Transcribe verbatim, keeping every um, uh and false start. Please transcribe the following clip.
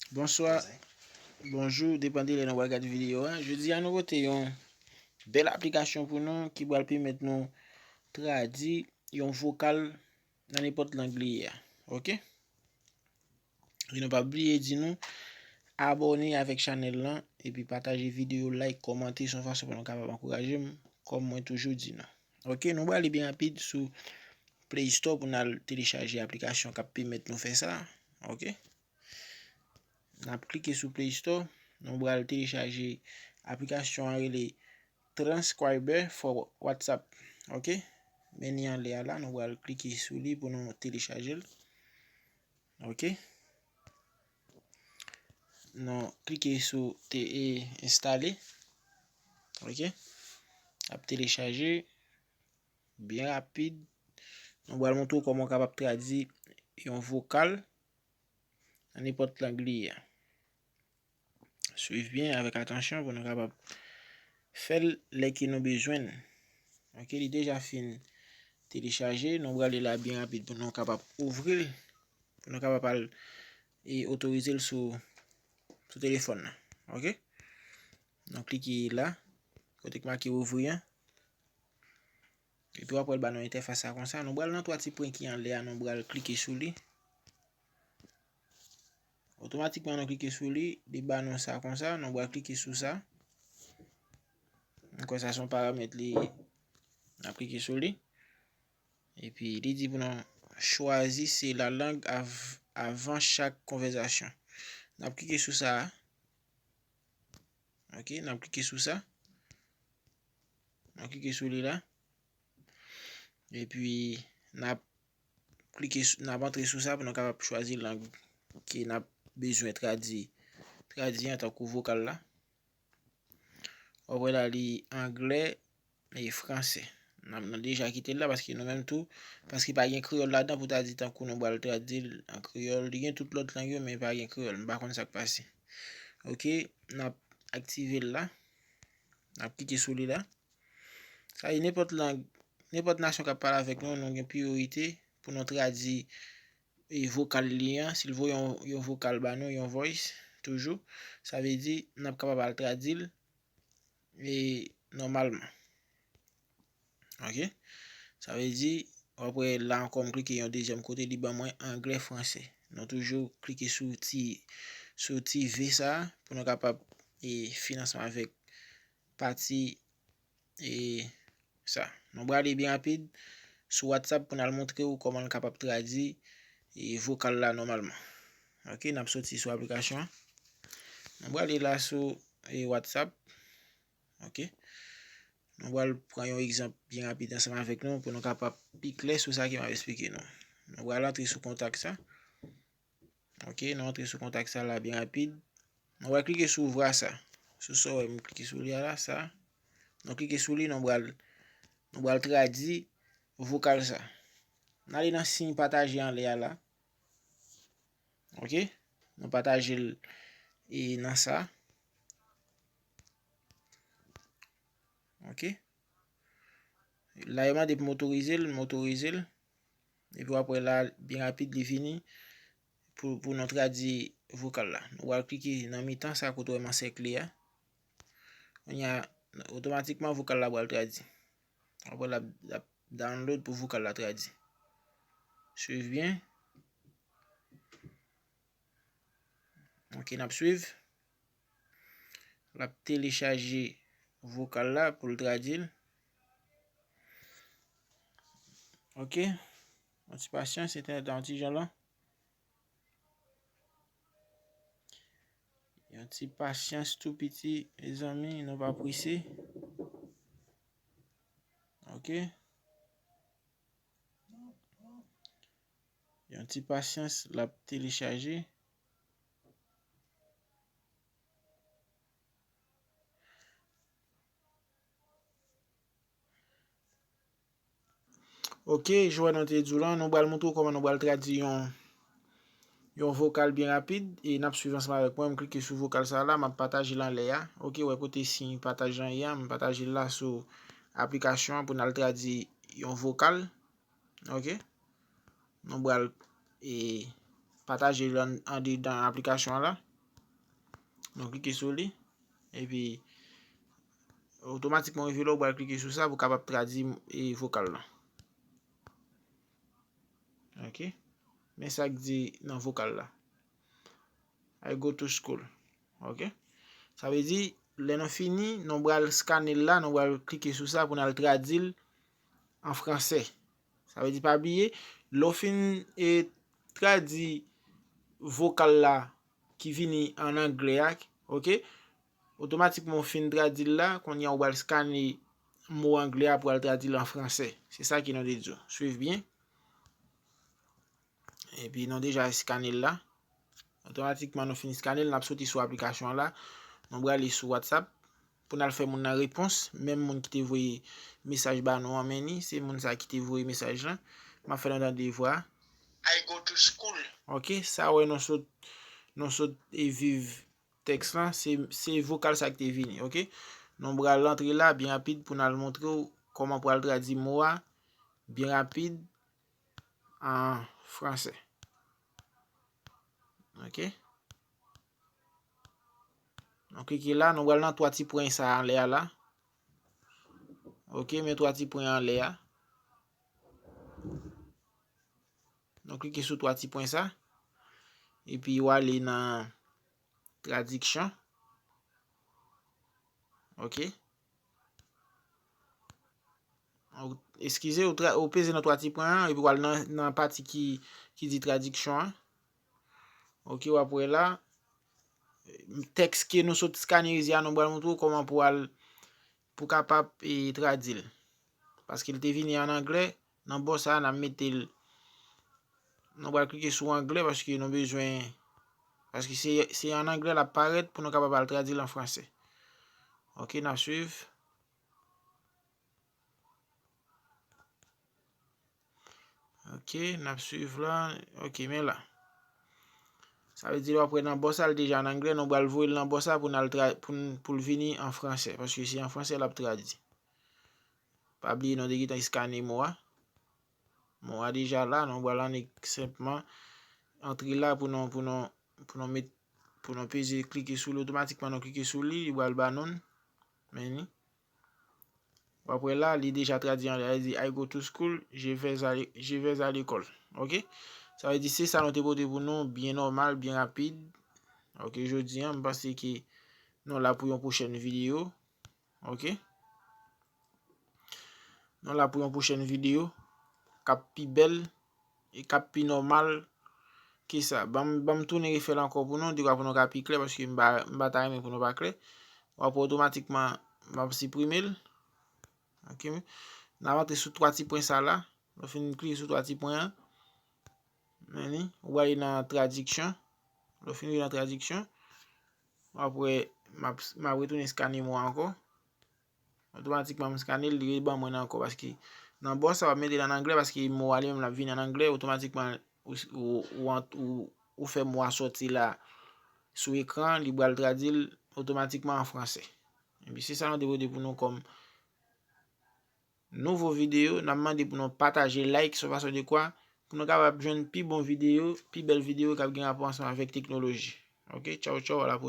Bonswa, bonjou, depann de lè nou pral gade videyo a. Jodi a nou pote yon bèl aplikasyon pou nou ki pral pèmèt nou tradui yon vokal nan nenpòt lang li ye a. Oke? E nou pa bliye di nou abòne avèk chanèl lan epi pataje videyo, like, kòmante, se yon fason pou nou kapab ankouraje m, kòm mwen toujou di nou. Oke, nou prale byen rapid sou Play Store pou n al telechaje aplikasyon k ap pèmèt nou fè sa. Oke? N ap klike sou Play Store, nou pral telechaje aplikasyon an rele Transcriber for WhatsApp. Oke? Men li anlè a la, nou pral klike sou li pou nou telechaje l. Oke? Nou klike sou te, e, enstale. Oke? Ap telechaje byen rapid. Nou pral montre w kòman w kapab tradui yon vokal nan nenpòt lang li ye a. Swiv byen avèk atansyon pou nou kapab fè l lè ke nou bezwen l. Oke, li deja fin telechaje. Nou prale la byen rapid pou nou kapab ouvri l, pou nou kapab al e otorize l sou, sou telefòn nan. Oke? Nou klike la, kote k make ouvri an. Epi w ap wè l ba nou entèfas sa konsa. Nou pral nan twa ti pwen ki anlè a, nou pral klike sou li. Otomatikman, nou klike sou li, li ba nou sa konsa, nou pral klike sou sa. Ankò sa se yon paramèt li, n ap klike sou li. Epi li di pou nou chwazi se la langue av-, avant chaque conversation. N ap klike sou sa a. Oke, n ap klike sou sa. N ap klike sou li la. Epi n ap klike sou, n ap antre sou sa pou nou kapab chwazi lang ke n ap bezwen tradui, tradui an tankou vokal la. W ap wè la li anglè e fransè. N ap, nou deja kite l la paske nou menm tou, paske pa gen kreyòl ladan pou ta di tankou nou pral tradui l an kreyòl. Li gen tout lòt lang yo, men pa gen kreyòl. M pa konn sa k pase. Oke, n ap aktive l la. N ap klike sou li la. Sa vle di nenpòt lang, nenpòt nasyon k ap pale avèk nou, nou gen priyorite pou nou tradui e vokal li an, si l voye yon, yon vokal ba nou, yon voice, toujou, sa vle di n ap kapab al tradui l e nòmalman. Oke? Sa vle di, w ap wè la ankò m klike yon dezyèm kote, li ban mwen anglè, fransè. Nou toujou klike sou ti, sou ti V sa a pou nou kapab e fin ansanm avèk pati e sa. Nou prale byen rapid sou WhatsApp pou n al montre w kòman l kapab tradui e vokal la nòmalman. Oke, n ap soti sou aplikasyon an. Nou prale la sou e WhatsApp. Oke. Nou pral pran yon egzanp byen rapid ansanm avèk nou pou nou kapab pi klè sou sa ke m ap eksplike nou. Nou pral antre sou kontak sa. Oke, nou antre sou kontak sa la byen rapid. Nou pral klike sou vwa sa. Sou sa w wè m klike sou li a la, sa. Nou klike sou li, nou pral, nou pral tradui vokal sa. N ale nan siy pataje anlè a la. Oke? Nou pataje l e nan sa. Oke? La, yo mande pou m otorize l, m otorize l. Epi w ap wè la, byen rapid, li vini pou, pou nou tradui vokal la. Nou pral klike nan mitan sa kote w wè m ansèkle a. Kounye a, otomatikman, vokal la pral tradui. W ap wè l ap, l ap download pou vokal la tradui. Swiv byen. Oke, n ap swiv. L ap telechaje vokal la pou l tradui l. Oke. Yon ti pasyans, entènèt la yon ti jan lan. Yon ti pasyans tou piti, mezanmi, nou pa prese. Oke. Yon ti pasyans, l ap telechaje. Oke, jan nou te di w lan, nou pral montre w kòman nou pral tradui yon, yon vokal byen rapid e n ap swiv ansanm avèk mwen. M klike sou vokal sa la, m ap pataje l anlè a. Oke, wè kote siy pataj lan ye a, m pataje l la sou aplikasyon an pou n al tradui yon vokal. Oke. Nou pral e pataje l an, andedan aplikasyon an la. Nou klike sou li. Epi, otomatikman, revele w pral klike sou sa pou kapab tradui e vokal la. Ok. Men sa k di nan vokal la. I go to school. Ok. Sa vle di, lè nou fini, nou pral skane l la, nou pral klike sou sa pou n al tradui l an fransè. Sa vle di, pa bliye, lè w fin e, tradui vokal la ki vini an anglè a, ok? Otomatikman, w fin tradui l la, kounye a, w pral skane mo anglè a pou al tradui l an fransè. Se sa ke nou te di w. Swiv byen. Epi, nou deja skane l la. Otomatikman, nou fin skane l, n ap soti sou aplikasyon an la. Nou prale sou WhatsApp pou n al fè moun nan repons. Menm moun ki te voye mesaj ba nou an, men ni, se moun sa ki te voye mesaj lan. M ap fè nou tande vwa. I go to school. Ok, sa wè nou sot, nou sot e viv tèks lan, se, se vokal sa ki te vini, ok? Nou pral antre la byen rapid pou n al montre w kòman pou al tradui mo a byen rapid an fransè. Ok? Nou klike la, nou pral nan twa ti pwen sa anlè a la. Ok, men twa ti pwen anlè a. Nou klike sou twa ti pwen sa. Epi w ale nan tradiksyon. Ok. Ou, eskize, ou, tra- ou peze nan twa ti pwen an, epi w al nan, nan pati ki, ki di tradiksyon an. Ok, w ap wè la. Tèks ke nou sot skanerize a, nou pral montre w kòman pou al, pou kapab e, tradui l. Paske l te vini an anglè, nan bò sa a, n ap mete l, nou pral klike sou anglè paske nou bezwen, paske se, se an anglè l ap parèt pou nou kapab al tradui l an fransè. Ok, n ap swiv. Ok, n ap swiv la. Ok, men la. Sa vle di, w ap wè nan bò sa, l deja an anglè, nou pral voye l nan bò sa pou n al tra- pou n- pou l vini an fransè, paske se an fransè l ap tradui. Pa bliye, nou te gentan eskane mo a. Mo a deja la, nou pral annik senpman antre la pou nou, pou nou, pou nou met, pou nou peze klike sou li otomatikman, nou klike sou li, li pral ba nou l. Men ni. W ap wè la, li deja tradui anlè a, li di, I go to school, je vais à, je vais à l'école. Ok? Sa vle di, se sa nou te pote pou nou, byen nòmal, byen rapid. Ok, jodi a, m panse ke nou la pou yon pwochèn videyo. Ok? Nou la pou yon pwochèn videyo k ap pi bèl e k ap pi nòmal ke sa. Ban m, ban m tounen refè l ankò pou nou, dekwa pou nou ka pi klè, paske m pa, m pa ta renmen pou nou pa klè. W ap wè otomatikman, m ap siprime l. Ok? N ap antre sou twa ti pwen sa la. Nou fin klike sou twa ti pwen an. Men ni, ou ale nan tradiksyon. Lè w fin rive nan tradiksyon, w ap wè, m ap, m ap retounen eskane mo a ankò. Otomatikman, m eskane l, li reban mwen l ankò. Paske nan bò sa, w ap mete l an anglè, paske mo a li menm l ap vin an anglè, otomatikman, ou, ou, ou, ant- ou, ou fè mo a sòti la sou ekran, li pral tradui l otomatikman an fransè. Epi se sa nou te pote pou nou kòm nouvo videyo, n ap mande pou nou pataje, like, se yon fason de kwa, pou nou kapab jwenn pi bon videyo, pi bèl videyo k ap gen rapò ansanm avèk teknoloji. Ok, tchaw, tchaw, a la pwochèn.